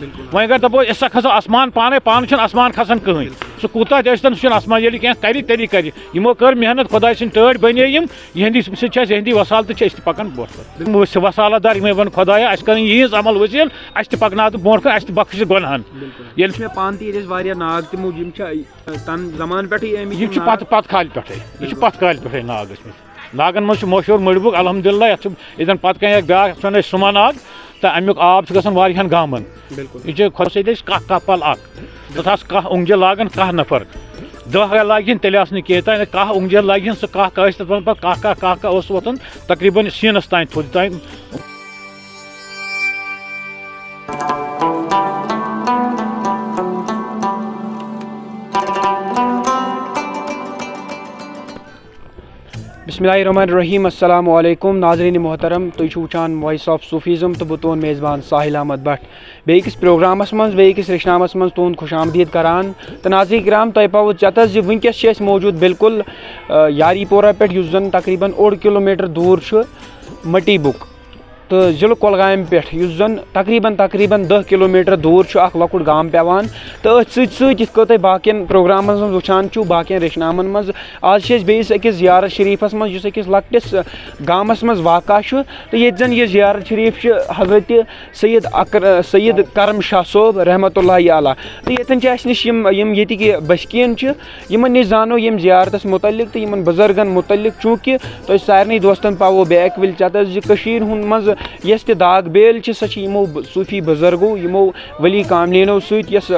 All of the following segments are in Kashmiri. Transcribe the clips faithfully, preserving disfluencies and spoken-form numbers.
وۄنۍ اگر دَپو أسۍ ہسا کھسو آسمان پانے، پانہٕ چھُنہٕ آسمان کھسان کٕہٕنۍ۔ سُہ کوٗتاہ تہِ ٲسۍتن، سُہ چھُنہٕ آسمان، ییٚلہِ کینٛہہ کَرِ تیٚلی کَرِ۔ یِمو کٔر محنت، خۄداے سٕنٛدۍ ٹٲٹھۍ بَنے یِم، یِہِنٛدِ سۭتۍ چھِ اَسہِ، یِہِنٛدی وسالتہٕ چھِ، أسۍ تہِ پَکان برونٛٹھ کُن۔ أسۍ چھِ وسالت دار، یِمَے وَن خۄدایا، اَسہِ کَرن یِہِنٛز عمل وسیٖل، اَسہِ تہِ پَکناو تہٕ برونٛٹھ کُن، اَسہِ تہِ بخش گۄنہَن۔ ییٚلہِ چھِ مےٚ پانہٕ تہِ ییٚتہِ ٲسۍ واریاہ ناگ تِمو، یِم چھِ تَنہٕ زمانہٕ پٮ۪ٹھٕے ٲمٕتۍ یِم یِم چھِ ناگ۔ پَتہٕ، پَتہٕ کالہِ پٮ۪ٹھَے، یہِ چھُ پَتہٕ کالہِ پٮ۪ٹھَے ناگ ٲسۍمٕتۍ۔ ناگَن منٛز چھُ مشہوٗر مٔڈۍ بُک، الحمدللہ، یَتھ چھُ ییٚتٮ۪ن پَتہٕ کَنہِ اَکھ بیٛاکھ، یَتھ چھِ وَنان أسۍ سُما ناگ، تہٕ اَمیُک آب چھُ گژھان واریاہَن گامَن۔ بِلکُل۔ یہِ چھِ خۄدا سۭتۍ أسۍ کَہہ، کَہہ پَل اَکھ۔ تَتھ آسہٕ کَہہ اوٚنٛگجہِ لاگان، کَہہ نفر۔ دَہ گٔے لاگہِ ہن، تیٚلہِ آسہٕ نہٕ کینٛہہ۔ تَتہِ کَہہ اوٚنٛگجہِ لاگہِ ہن، سُہ کَہہ، کَہہ ٲسۍ تَتھ وَنان پَتہٕ کَہہ، کَہہ، کَہہ، کَہہ اوس وۄتھان تقریٖباً سیٖنَس تام، تھوٚد تام۔ بسم اللہ الرحمن الرحیم۔ السلام علیکم ناظرین محترم، تُہۍ چھِو وٕچھان Voice of Sufism تہٕ بہٕ تُہُنٛد میزبان ساحل احمد بٹ۔ بیٚیہِ أکِس پروگرامَس منٛز، بیٚیہِ أکِس رِشنامَس منٛز تُہُنٛد خوش آمدید کران۔ تہٕ ناظرین کرام، تۄہہِ پاوٕ چَتَس زِ وٕنکیٚس چھِ أسۍ موجود بالکل، آ، یاری پورہ پٮ۪ٹھ، یُس زَن تقریٖباً اوٚڑ کِلوٗ میٖٹر دوٗر چھُ مٹی بُک۔ تہٕ ضلعہٕ کۄلگامہِ پٮ۪ٹھ، یُس زَن تقریٖباً، تقریٖباً دَہ کِلوٗ میٖٹر دوٗر چھُ اَکھ لۄکُٹ گام پٮ۪وان۔ تہٕ أتھۍ سۭتۍ سۭتۍ، یِتھ کٔنۍ تۄہہِ باقیَن پروگرامَن منٛز وٕچھان چھِو، باقیَن رِشنامَن منٛز، آز چھِ أسۍ بیٚیِس أکِس زیارت شریٖفَس منٛز، یُس أکِس لۄکٹِس گامَس منٛز واقع چھُ۔ تہٕ ییٚتہِ زَن یہِ زیارت شریٖف چھِ حضرت سید اکر-، سید کرم شاہ صٲب رحمتہ اللہ علیہ۔ تہٕ ییٚتٮ۪ن چھِ اَسہِ نِش یِم، یِم ییٚتِکۍ بٔسکیٖن چھِ، یِمَن نِش زانو ییٚمہِ زیارتَس مُتعلِق تہٕ یِمَن بُزرگَن مُتعلِق، چوٗنٛکہِ تۄہہِ سارنٕے دوستَن پاوو بیک وِل چَتَس زِ کٔشیٖرِ ہُنٛد منٛز یۄس تہِ داغ بیل چھِ، سۄ چھِ یِمو ب-، صوٗفی بُزرگو، یِمو ؤلی کاملینو سۭتۍ، یۄس،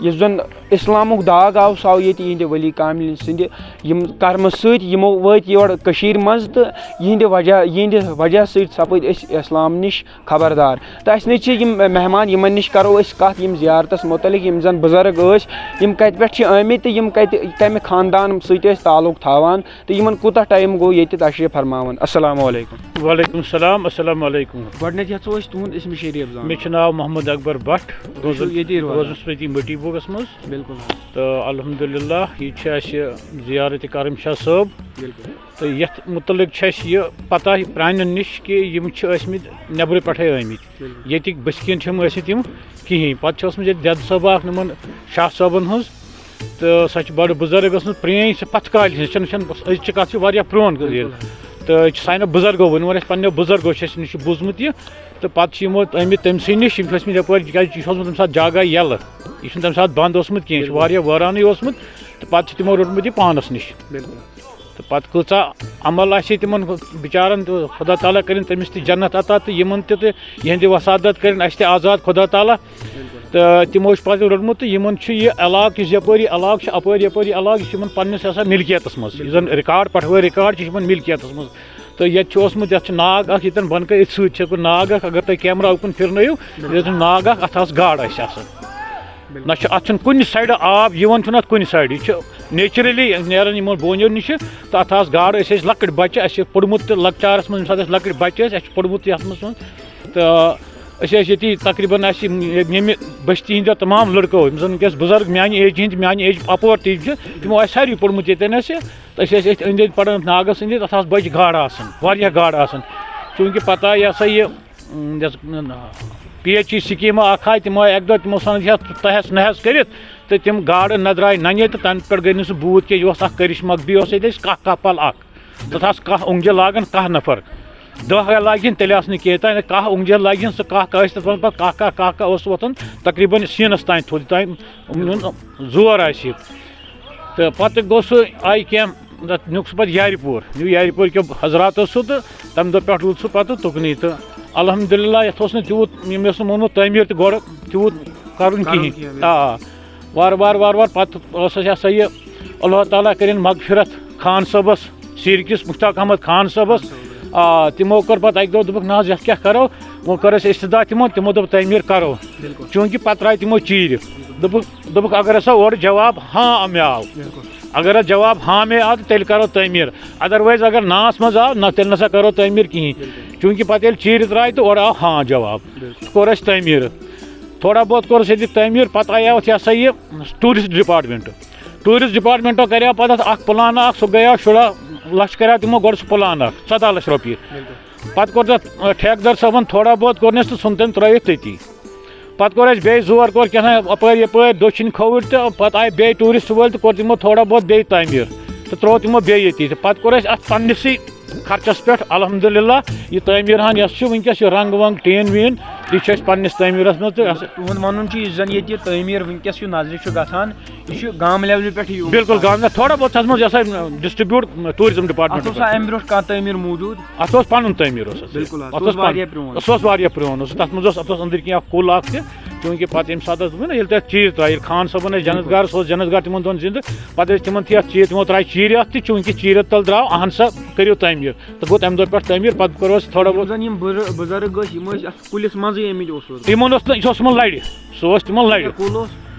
یُس زَن اِسلامُک داغ آو، سُہ آو ییٚتہِ یِہِنٛدِ ؤلی کاملین سٕنٛدِ یِم کرمہٕ سۭتۍ۔ یِمو وٲتۍ یور کٔشیٖرِ منٛز تہٕ یِہِنٛدِ وجہ، یِہِنٛدِ وجہ سۭتۍ سَپٕدۍ أسۍ اِسلام نِش خبردار۔ تہٕ اَسہِ نِش چھِ یِم مہمان، یِمَن نِش کَرو أسۍ کَتھ یِم زیارتَس مُتعلِق، یِم زَن بُزرگ ٲسۍ، یِم کَتہِ پٮ۪ٹھ چھِ آمٕتۍ تہٕ یِم کَتہِ، کَمہِ خاندان سۭتۍ ٲسۍ تعلق تھاوان تہٕ یِمَن کوٗتاہ ٹایم گوٚو ییٚتہِ تشریٖف فرماوان۔ السلام علیکم۔ وعلیکم السلام، السلام علیکم۔ گۄڈٕنٮ۪تھ یَژھو أسۍ تُہُنٛد اسمِ شریٖف زانُن۔ مےٚ چھُ ناو محمد اکبر بٹ، تُہۍ چھِو روزان، ییٚتی روزان؟ روزان چھُس بہٕ ییٚتی مٹی بُکَس منٛز۔ بِلکُل حظ۔ تہٕ الحمدللہ، یہِ چھِ اَسہِ زیارت کرم شاہ صٲب۔ بِلکُل۔ تہٕ یَتھ مُتعلِق چھِ اَسہِ یہِ پَتہ پرٛانٮ۪ن نِش کہِ یِم چھِ ٲسۍمٕتۍ نٮ۪برٕ پٮ۪ٹھَے ٲمٕتۍ۔ بِلکُل۔ ییٚتِکۍ بٔسکیٖن چھِم ٲسِتھ یِم کِہیٖنۍ۔ پَتہٕ چھِ ٲسمٕژ ییٚتہِ دٮ۪دٕ صٲبہ اَکھ یِمَن شاہ صٲبَن ہٕنٛز، تہٕ سۄ چھِ بَڑٕ بُزرگ ٲسمٕژ، پرٛٲنۍ، سۄ پَتھ کالہِ ہِنٛز، چھَنہٕ، چھَنہٕ أزچہِ کَتھ چھِ واریاہ پرٛون۔ بِلکُل۔ تہٕ چھِ سانیو بُزرگو ؤنۍ، ووٚن اَسہِ پنٛنیو بُزرگو چھِ اَسہِ نِش چھُ بوٗزمُت یہِ، تہٕ پَتہٕ چھِ یِمو ٲمٕتۍ تٔمۍ سٕے نِش، یِم چھِ ٲسمٕتۍ یَپٲرۍ، تِکیٛازِ یہِ چھُ اوسمُت تَمہِ ساتہٕ جاگہ یَلہٕ، یہِ چھُنہٕ تَمہِ ساتہٕ بنٛد اوسمُت کینٛہہ، یہِ چھُ بِلکُل۔ واریاہ وٲرانٕے اوسمُت، تہٕ پَتہٕ چھِ تِمو روٚٹمُت یہِ پانَس نِش۔ بِلکُل۔ تہٕ پَتہٕ کۭژاہ عمل آسہِ ہے تِمَن بِچارَن، تہٕ خۄدا تعالیٰ کٔرِنۍ تٔمِس تہِ جنت عطا، تہٕ یِمَن تہِ، تہٕ یِہِنٛدِ وسادت کٔرِنۍ اَسہِ تہِ آزاد خۄدا تعالیٰ۔ بِلکُل۔ تہٕ تِمو چھُ پَتہٕ روٚٹمُت، تہٕ یِمَن چھُ یہِ علاقہٕ، یُس یَپٲرۍ یہِ علاقہٕ چھُ، اَپٲرۍ یَپٲرۍ یہِ علاقہٕ، یہِ چھُ یِمَن پنٛنِس آسان مِلکیتَس منٛز، یُس زَن بِلکُل۔ رِکارڈ، پَٹھوٲرۍ رِکارڈ چھِ، یہِ چھُ یِمَن مِلکیتَس منٛز۔ تہٕ ییٚتہِ چھُ اوسمُت، یَتھ چھُ ناگ اَکھ، ییٚتٮ۪ن بۄنہٕ کَنہِ أتھۍ سۭتۍ چھِ، ہُہ ناگ اَکھ، اگر تۄہہِ کیمرہ اُکُن پھِرنٲیِو، بِلکُل۔ ییٚتٮ۪ن چھُ ناگ اَکھ، اَتھ آسہٕ گاڈٕ اَسہِ آسان۔ بِلکُل۔ نہ چھُ، اَتھ چھُنہٕ کُنہِ سایڈٕ آب یِوان، چھُنہٕ اَتھ کُنہِ سایڈٕ، یہِ چھُ نیچرٔلی نیران یِمَن بونیو نِشہِ، تہٕ اَتھ آسہٕ گاڈٕ، أسۍ ٲسۍ لۄکٕٹۍ بَچہِ، اَسہِ چھِ پوٚرمُت تہِ لۄکچارَس منٛز، ییٚمہِ ساتہٕ أسۍ لۄکٕٹۍ بَچہِ ٲسۍ، اَسہِ چھُ پوٚرمُت تہِ یَتھ منٛز، تہٕ أسۍ ٲسۍ ییٚتی تقریٖباً، اَسہِ یِم، ییٚمہِ بٔستی ہِنٛدیو تمام لٔڑکو، یِم زَن وٕنکیٚس بُزرگ میٛانہِ ایجہِ ہِنٛدۍ، میٛانہِ ایجہِ اَپور تہِ چھِ، تِمو آسہِ ساروی پوٚرمُت ییٚتٮ۪ن اَسہِ۔ تہٕ أسۍ ٲسۍ أتھۍ أنٛدۍ أنٛدۍ پَران، ناگَس أنٛدۍ أنٛدۍ، تَتھ آسہٕ بَجہِ گاڈٕ آسان، واریاہ گاڈٕ آسان۔ چوٗنٛکہِ پَتہ یہِ ہسا یہِ، اۭں، یۄس، پی ایچ ای سکیٖمہ اَکھ آے، تِم آے اَکہِ دۄہ، تِمو سَنان چھِ اَتھ تہس نہس کٔرِتھ، تہٕ تِم گاڈٕ نہ درٛاے نَنہِ، تہٕ تَنہٕ پٮ۪ٹھ گٔے نہٕ سُہ بوٗت کینٛہہ۔ یہِ اوس اَکھ کرشمہ، بیٚیہِ اوس ییٚتہِ اَسہِ کَہہ کَہہ پَل اَکھ، تَتھ آسہٕ کَہہ اوٚنٛگجہِ لاگان، کَہہ نفر۔ دَہ لاگہِ ہن، تیٚلہِ آسہٕ نہٕ کینٛہہ، تَتہِ کَہہ اوٚنٛگجہِ لاگہِ ہن، سُہ کَہہ کَہہ ٲسۍ تَتھ وَنان پَتہٕ کَہہ کَہہ کَہہ کَہہ اوس وۄتھان تقریٖباً سیٖنَس تام، تھوٚد تام زور آسہِ۔ تہٕ پَتہٕ گوٚو سُہ، آیہِ کینٛہہ، تَتھ نیوٗکھ سُہ پَتہٕ یارِ پوٗر، نیوٗ یارِ پوٗر کیو حضراتو سُہ، تہٕ تَمہِ دۄہ پٮ۪ٹھ روٗد سُہ پَتہٕ تُکنُے۔ تہٕ الحمدللہ، یَتھ اوس نہٕ تیوٗت، یِم ٲسۍ نہٕ مونمُت تعمیٖر تہِ گۄڈٕ تیوٗت کَرُن کَرُن کِہیٖنۍ۔ کِہیٖنۍ، آ، وارٕ وارٕ وارٕ وارٕ پَتہٕ ٲس اَسہِ، یہِ ہسا یہِ، اللہ تعالیٰ کٔرِن مغفرت خان صٲبَس، سیٖرکِس مشتاق احمد خان صٲبَس۔ آ، تِمو کٔر پَتہٕ اَکہِ دۄہ، دوٚپُکھ، "نہ حظ، یَتھ کیٛاہ کَرو؟" وۄنۍ کٔر اَسہِ استدعا تِمَن، تِمو دوٚپ، "تعمیٖر کَرو۔" بِلکُل۔ چوٗنٛکہِ پَتہٕ ترٛایہِ تِمو چیٖرِ۔ دوٚپُکھ، دوٚپُکھ، اگر ہسا اورٕ جواب ہاں مےٚ آو، بِلکُل۔ اگر اَتھ جواب ہاں مےٚ آو، تہٕ تیٚلہِ کَرو تعمیٖر، otherwise اگر ناہَس منٛز آو، نہ، تیٚلہِ نہ سا کَرو تعمیٖر کِہیٖنۍ۔ بِلکُل۔ چوٗنٛکہِ پَتہٕ ییٚلہِ چیٖرِتھ درٛاے تہٕ اورٕ آو ہاں جواب، بِلکُل۔ کوٚر اَسہِ تعمیٖر۔ تھوڑا بہت کوٚر اَسہِ ییٚتہِ تعمیٖر، پَتہٕ آیاو اَتھ، یہِ ہسا یہِ، ٹوٗرِسٹ ڈِپارٹمٮ۪نٛٹ۔ ٹوٗرِسٹ ڈِپارٹمٮ۪نٛٹو کَریو پَتہٕ اَتھ اَکھ پٕلان اَکھ، سُہ گٔیو شُراہ لَچھ، کَریو تِمو گۄڈٕ سُہ پٕلان اَکھ، ژۄداہ لَچھ رۄپیہِ۔ بِلکُل۔ پَتہٕ کوٚر تَتھ، آ، ٹھیکہٕ دَر صٲبَن تھوڑا بہت کوٚرنَس تہٕ ژھُن تٔمۍ ترٛٲوِتھ تٔتی۔ پتہٕ کوٚر اَسہِ بیٚیہِ زور، کوٚر کیٛاہ تام اَپٲرۍ یَپٲرۍ دٔچھِنۍ کھووٕرۍ تہٕ پتہٕ آیہِ بیٚیہِ ٹوٗرِسٹ وٲلۍ تہٕ کوٚر تِمو تھوڑا بہت بیٚیہِ تعمیٖر تہٕ ترٛوو تِمو بیٚیہِ ییٚتی تہٕ پتہٕ کوٚر اَسہِ اَتھ پننِسٕے خرچس پٮ۪ٹھ الحمدللہ یہِ تعمیٖر ہن یۄس چھِ وٕنکیٚس، یہِ رنٛگ ونٛگ ٹیٖن ویٖن، یہِ چھِ اَسہِ پننِس تعمیٖرس منٛز تہٕ اَسہِ تُہُنٛد وَنُن چھُ، یُس زَن ییٚتہِ یہِ تعمیٖر وٕنکیٚس یہِ نظرِ چھُ گژھان، یہِ چھُ گامہٕ levelہِ پٮ۪ٹھٕے یِوان۔ بالکل، گامہٕ، تھوڑا بہت چھِ اَتھ منٛز یہِ ہسا district tourism department اَتھ اوسا پٮ۪ٹھ۔ اَمہِ برونٛٹھ کانٛہہ تعمیٖر موٗجوٗد؟ اَتھ اوس پَنُن تعمیٖر اوس اَتھ۔ بالکل حظ، اَتھ سُہ اوس اوس واریاہ پَنُن۔ پرٛون۔ سُہ اوس واریاہ پرٛون اوس۔ تَتھ منٛز اوس، اَتھ اوس أنٛدٕرۍ کِنۍ اَکھ کُل اَکھ تہِ، چوٗنٛکہِ پَتہٕ ییٚمہِ ساتہٕ حظ دوٚپمَے نا، ییٚلہِ تَتھ چیٖر ترٛایہِ، ییٚلہِ خان صٲبَن ٲسۍ جنت گار، سُہ اوس جنت گار تِمَن دۄن زِندٕ، پَتہٕ ٲسۍ تِمَن تہِ اَتھ چیٖر، تِمو ترٛایہِ چیٖرِ اَتھ تہِ، چوٗنٛکہِ چیٖرِ تَل درٛاو، اَہَن سا، کٔرِو تعمیٖر۔ تہٕ گوٚو تَمہِ دۄہ پٮ۪ٹھ تعمیٖر، پَتہٕ کوٚر اَسہِ تھوڑا یِم بہت۔ زَن یِم بُزر-، بُزرگ ٲسۍ، یِم ٲسۍ اَتھ کُلِس منٛزٕے آمٕتۍ اوس سُہ۔ یِمَن اوس نہٕ، یہِ اوس یِمَن لَرِ، سُہ اوس تِمَن لَرِ۔ کیٛاہ کُل اوس؟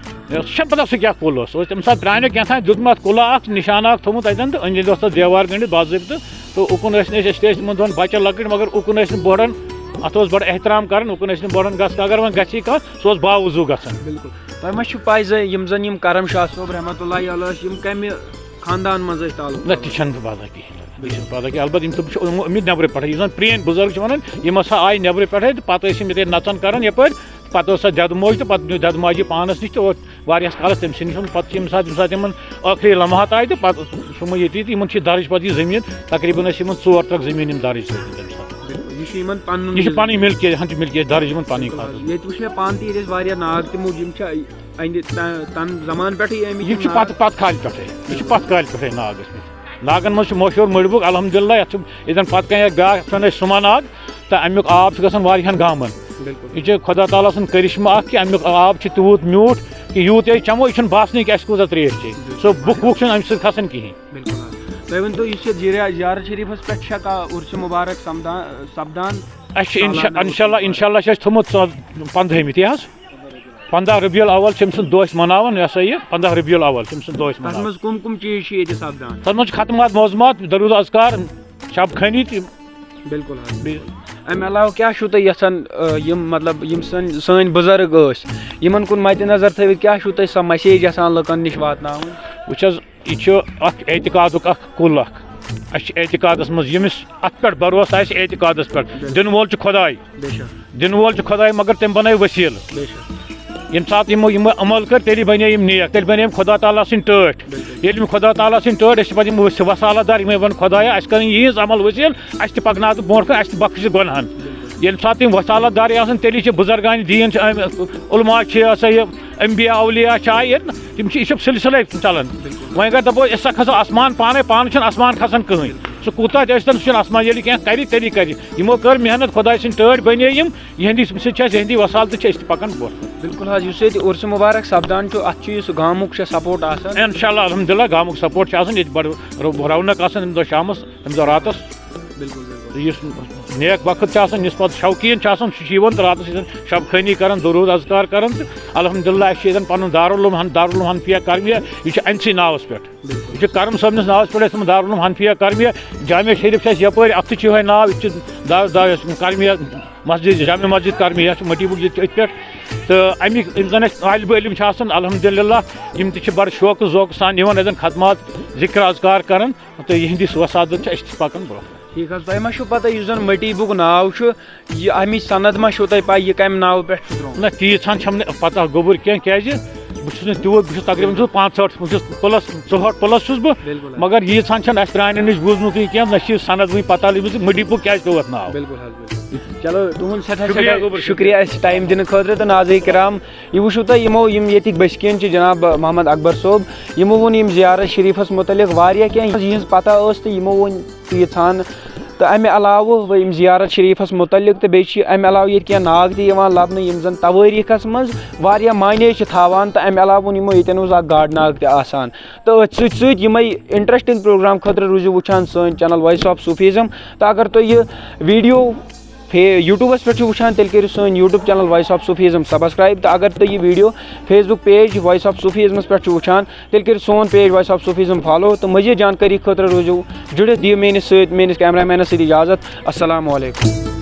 یہِ اوس، چھَنہٕ پَتہ سُہ کیٛاہ کُل اوس، سُہ اوس تَمہِ ساتہٕ پرٛانیو کینٛہہ تام دیُتمُت اَتھ کُلہ اَکھ، نِشانہٕ اَکھ تھوٚمُت اَتٮ۪ن تہٕ أنٛدۍ أنٛدۍ اوس تَتھ دیوار گٔنٛڈِتھ باضٲبطہٕ۔ تہٕ اُکُن ٲسۍ نہٕ أسۍ، أسۍ تہِ ٲسۍ تِمَن دۄہَن بَچَن لۄکٕٹۍ، مگر اُکُن ٲسۍ نہٕ بوٚڑَن، اَتھ اوس بَڑٕ احترام کَران، اُکُن ٲسۍ نہٕ بوٚڑَن گژھ، اگر وۄنۍ گژھی کانٛہہ، سُہ اوس باوضوٗ گژھان۔ بالکل۔ تۄہہِ ما چھُ پَے زِ یِم زَن یِم کرم شاہ صٲب رحمتہ اللہ علیہ ٲسۍ، یِم کَمہِ خاندان منٛز ٲسۍ تعلق نہ، تھاوان؟ تہِ چھَنہٕ پَتہ کِہیٖنۍ۔ یہِ چھُنہٕ پَتہ کینٛہہ۔ البتہ یِم تِم چھِ آمٕتۍ نٮ۪برٕ پٮ۪ٹھَے، یُس زَن پرٛٲنۍ بُزرگ چھِ وَنان، یِم ہسا آیہِ نٮ۪برٕ پٮ۪ٹھَے تہٕ پَتہٕ ٲسۍ یِم ییٚتہِ نَژان کَران یَپٲرۍ، پَتہٕ ٲس سۄ دٮ۪دٕ موج تہٕ پَتہٕ نیوٗ دٮ۪دٕ ماجہِ پانَس نِش تہٕ اور واریاہَس کالَس تٔمۍ سٕے نِش۔ پَتہٕ چھِ ییٚمہِ ساتہٕ، ییٚمہِ ساتہٕ یِمَن ٲخری لمحات آیہِ تہٕ پَتہٕ چھُ یِمَن ییٚتی تہٕ یِمَن چھِ یہِ دَرٕج پَتہٕ یہِ زٔمیٖن، تقریٖباً ٲسۍ یِمَن ژور ٹرٛک زٔمیٖن یِم دَرٕج سۭتۍ تَمہِ ساتہٕ۔ بالکل، یہِ چھُ یِمَن پَنُن یہِ چھِ یہِ پَنٕنۍ مِلکیت، ہَن چھِ مِلکیت دَرٕج یِمَن پَنٕنۍ بالکل حظ۔ خٲطرٕ۔ ییٚتہِ وٕچھ مےٚ پانہٕ تہِ، ییٚتہِ ٲسۍ واریاہ ناگ تہِ موٗجوٗد، یِم چھِ اَنہِ تَ-، تَنہٕ زمانہٕ پٮ۪ٹھٕے آمٕتۍ یِم یِم چھِ ناگ۔ پَتہٕ، پَتہٕ کالہِ پٮ۪ٹھَے، یہِ چھِ پَتہٕ کالہِ پٮ۪ٹھَے ناگ ٲسۍ مٕتۍ۔ ناگَن منٛز چھُ مشہوٗر مٔڈۍ بُک، الحمدللہ، یَتھ چھُ ییٚتٮ۪ن پَتہٕ کَنہِ اَکھ بیٛاکھ چھُ وَنان أسۍ سُمَن آگ، تہٕ اَمیُک آب چھُ گژھان واریاہَن گامَن۔ بالکل۔ یہِ چھِ خۄدا تعالیٰ سٕنٛز کرشمہٕ اَکھ کہِ اَمیُک آب چھُ تیوٗت میوٗٹھ کہِ یوٗت یہِ أسۍ چٮ۪مو، یہِ چھُنہٕ باسنٕے کہِ اَسہِ کوٗتاہ ترٛیش چیٚیہِ۔ بالکل۔ سُہ بُک وُک چھُنہٕ اَمہِ سۭتۍ کھَسان کِہیٖنۍ۔ بالکل حظ۔ تُہۍ ؤنۍ تو، یُس یہِ زیرا-، زیارت شریٖفَس پٮ۪ٹھ چھا کانٛہہ عُرسہِ مُبارک سَمدان، سَپدان؟ اَسہِ چھِ اِنشا-، سالانہٕ اِنشاء اللہ، عُرسہِ؟ اِنشاء اللہ چھِ اَسہِ تھوٚمُت ژۄ-، پنٛدہٲیمہِ تہِ حظ۔ پنٛداہ ربیع الاول چھِ أمۍ سُنٛد دۄہ أسۍ مَناوان، یہِ ہسا یہِ پنٛداہ ربیع الاول چھِ أمۍ سُنٛد دۄہ أسۍ تَتھ مَناوان۔ منٛز کٕم کٕم چیٖز چھِ ییٚتہِ سَپدان؟ تَتھ منٛز چھِ ختمات معظمات، درود اذکار، شب خٲنی تہِ۔ بالکل حظ۔ بیٚیہِ اَمہِ علاوٕ کیٛاہ چھُو تُہۍ یَژھان، آ، یِم مطلب یِم سٲنۍ، سٲنۍ بُزرگ ٲسۍ، یِمَن کُن مَدِ نظر تھٲوِتھ کیٛاہ چھُو تُہۍ سۄ message یَژھان لُکَن نِش واتناوٕنۍ؟ وٕچھ حظ، یہِ چھُ اَکھ اعتقادُک اَکھ کُل اَکھ۔ اَسہِ چھِ اعتقادَس منٛز ییٚمِس اَتھ پٮ۪ٹھ بھروسہٕ آسہِ اعتقادَس پٮ۪ٹھ، بالکل۔ دِنہٕ وول چھُ خۄداے۔ بے شک۔ دِنہٕ وول چھُ خۄداے، مگر تٔمۍ بَنٲے وسیٖلہٕ۔ بے شک۔ ییٚمہِ ساتہٕ یِمو یِم عمل کٔرۍ، تیٚلی بَنے یِم نیک، تیٚلہِ بَنے یِم خۄدا تعالیٰ سٕنٛدۍ ٹٲٹھۍ۔ بالکل۔ ییٚلہِ یِم خۄدا تعالیٰ سٕنٛدۍ ٹٲٹھۍ، أسۍ چھِ پَتہٕ یِم وس-، وسالت دار، یِمَے وَنان، خۄدایا، اَسہِ کَرٕنۍ یِہِنٛز عمل وسیٖلہٕ، اَسہِ تہِ پَکناو تہٕ برونٛٹھ کُن، اَسہِ تہِ بخش ژٕ گۄنہَن۔ بالکل۔ ییٚلہِ ساتہٕ یِم وسالت دار آسَن، تیٚلی چھِ بُزرگان دیٖن چھِ، أمۍ علماء چھِ، یہِ ہسا یہِ انبیاء اولیاء چھِ آیہِ ییٚتہِ، تِم چھِ، یہِ چھُ سلسلے ژَلان۔ بالکل۔ وۄنۍ اگر دَپو، أسۍ سا کھسو آسمان پانَے، پانہٕ چھُنہٕ آسمان کھسان کٕہٕنۍ۔ سُہ کوٗتاہ تہِ ٲسۍتَن، سُہ چھُنہٕ آسمان، ییٚلہِ کینٛہہ کَرِ، تیٚلی کَرِ۔ یِمو کٔر محنت، خۄداے سٕنٛدۍ ٹٲٹھۍ بَنے یِم، یِہِنٛدِ سۭتۍ چھِ اَسہِ، یِہِنٛدی وسالتہٕ چھِ، أسۍ تہِ پَکان برونٛٹھ۔ بالکل حظ، یُس ییٚتہِ عُرسہِ مُبارک سَپدان چھُ، اَتھ چھُ یُس گامُک چھُ support آسان۔ اِنشاء اللہ، الحمدللہ، گامُک support چھُ آسان ییٚتہِ بَڑٕ رو-، رونق آسان تَمہِ دۄہ شامَس، تَمہِ دۄہ راتَس۔ بالکل، بالکل۔ تہٕ یُس نیک بخت چھُ آسان، یُس پَتہٕ شوقیٖن چھُ آسان، سُہ چھُ یِوان تہٕ راتَس ییٚتٮ۪ن شب خٲنی کَران، درود اذکار کَران تہٕ الحمدللہ، اَسہِ چھِ ییٚتٮ۪ن پَنُن دارالعلوم ہن-، دارالعلوم حنفیہ کرمیہ، یہِ چھُ اَمہِ سٕے ناوَس پٮ۪ٹھ۔ بالکل۔ یہِ چھُ کرم صٲبنِس ناوَس پٮ۪ٹھ اَسہِ تھوٚمُت دارالعلوم حنفیہ کرمیہ۔ جامع شریف چھُ اَسہِ یَپٲرۍ، اَتھ تہِ چھُ یِہوٚے ناو، یہِ چھُ دا-، دا-، کرمیہ مسجد، جامع مسجد کرمیہ چھُ مٹی بُک ییٚتہِ چھُ أتھۍ پٮ۪ٹھ۔ تہٕ اَمِکۍ یِم زَن اَسہِ طالبہِ علم چھِ آسان، الحمدللہ، یِم تہِ چھِ بَڑٕ شوقہٕ ذوقہٕ سان یِوان اَتٮ۪ن خدمات، ذِکر اذکار کران۔ تہٕ یِہِنٛدِس وسادت چھِ أسۍ تہِ پَکان برونٛہہ۔ ٹھیٖک حظ، تۄہہِ ما چھُو پَتہ یُس زَن مٹی بُک ناو چھُ، یہِ اَمِچ سند ما چھُو تۄہہِ پَے، یہِ کَمہِ ناوٕ پٮ۪ٹھ چھُ درٛامُت؟ نہ، تیٖژ ہن چھَم نہٕ پَتہ گوٚبُر کینٛہہ، کیٛازِ بہٕ چھُس نہٕ تیوٗت، بہٕ چھُس تقریٖباً چھُس پانٛژھ ژُہٲٹھ، بہٕ چھُس پٕلَس، ژُہٲٹھ پٕلَس چھُس بہٕ، بالکل حظ۔ مگر ییٖژ ہن چھَنہٕ اَسہِ پرٛانٮ۪ن نِش بوٗزمُتٕے کینٛہہ، نہ چھِ یہِ سند وٕنہِ پَتہ لٔجمٕژ، مٹی بُک کیٛازِ پیوٚو اَتھ ناو۔ بالکل حظ، بالکل۔ چلو، تُہُنٛد سٮ۪ٹھاہ شُکریہ سٮ۪ٹھاہ گوٚبُر، شُکریہ اَسہِ ٹایم دِنہٕ خٲطرٕ۔ تہٕ ناظرین کرام، یہِ وٕچھِو تُہۍ یِمو، یِم ییٚتِکۍ بٔسکِن چھِ جناب محمد اکبر صٲب، یِمو ووٚن یِم زیارت شریٖفَس مُتعلِق واریاہ کینٛہہ، یِہٕنٛز پَتہ ٲس تہٕ یِمو ؤنۍ تیٖژ ہن۔ تہٕ اَمہِ علاوٕ وۄنۍ یِم زیارت شریٖفَس مُتعلِق، تہٕ بیٚیہِ چھِ اَمہِ علاوٕ ییٚتہِ کینٛہہ ناگ تہِ یِوان لَبنہٕ، یِم زَن توٲریٖخَس منٛز واریاہ معنی چھِ تھاوان، تہٕ اَمہِ علاوٕ ووٚن یِمو ییٚتٮ۪ن اوس اَکھ گاڈٕ ناگ تہِ آسان۔ تہٕ أتھۍ سۭتۍ سۭتۍ یِمَے interesting program خٲطرٕ روٗزِو وٕچھان سٲنۍ channel Voice of Sufism۔ تہٕ اگر تُہۍ یہِ video فے-، YouTube-س پٮ۪ٹھ چھِو وٕچھان، تیٚلہِ کٔرِو سٲنۍ YouTube channel Voice of Sufism subscribe۔ تہٕ اگر تُہۍ یہِ video Facebook page Voice of Sufism-س پٮ۪ٹھ چھِو وٕچھان، تیٚلہِ کٔرِو سون page Voice of Sufism follow۔ تہٕ مزید جانکٲری خٲطرٕ روٗزِو جُڑِتھ، دِیِو میٲنِس سۭتۍ، میٲنِس cameraman-س سۭتۍ اجازت۔ السلام علیکم۔